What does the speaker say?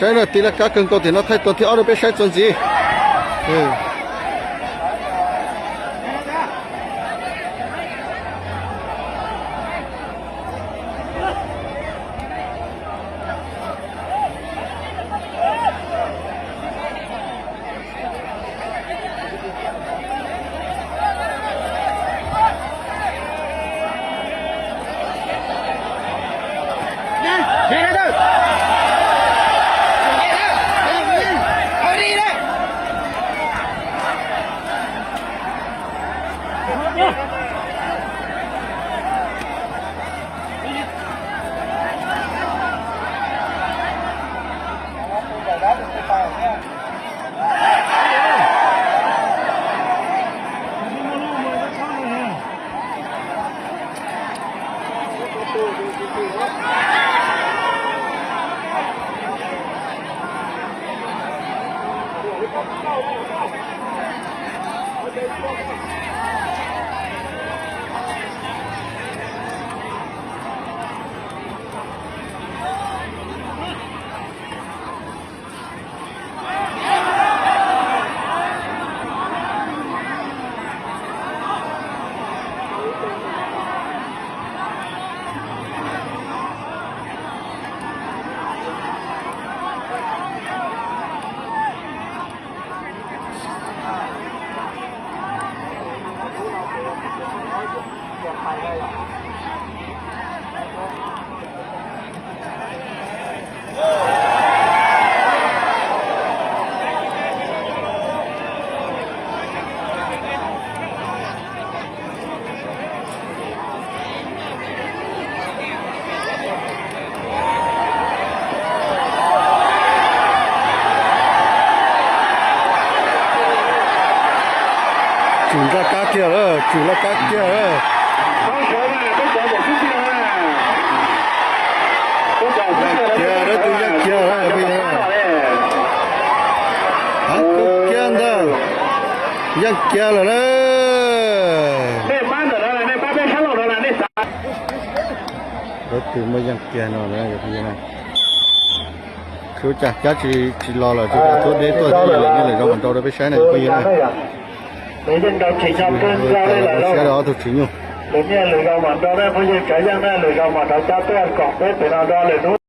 Saib na, tig laj kab kawg nkaus tiam no, thaij tuas thib ob rau peb saib txuas ntxiv. Tsum laj kab kiag lawm, tsum laj kab kiag lawm. Yeej kiag, dab tug yeej kiag lawm. Yeej kiag ntag, yeej kiag lawm na. Dab tug muaj yeej kiag no na. Tsuav cas cab tsis los lawm, tsuav deb tuaj thiab, lawv niaj lwm zaus mam nrau rau peb saib na phooj ywg na. Siab rau ob tug tswv nyuj.